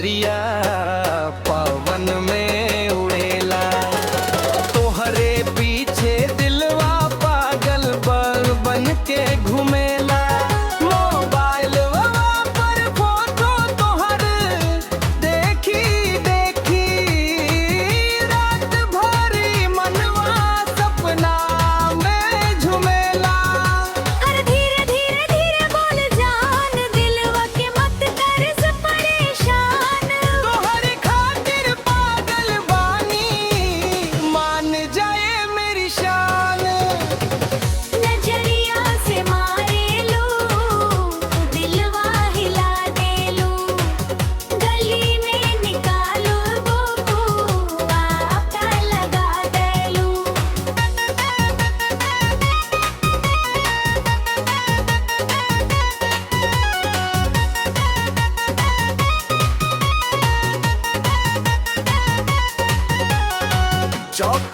चुनरिया पवन में उड़ेला। तोहरे पीछे दिलवा पागल बन बन के घुमेला। मोबाइल पर फोटो तोहर देखी देखी, रात भरी मनवा सपना में झुमेला। अरे धीरे धीरे धीरे बोल जान, दिलवा के मत कर से परेशान। तोहरे खातिर पागल बानी, मान जाए मेरी शान। नजरिया से मारे लू, दिलवा हिला देलू, गली में निकालो बोकू आपका लगा देलू। चौक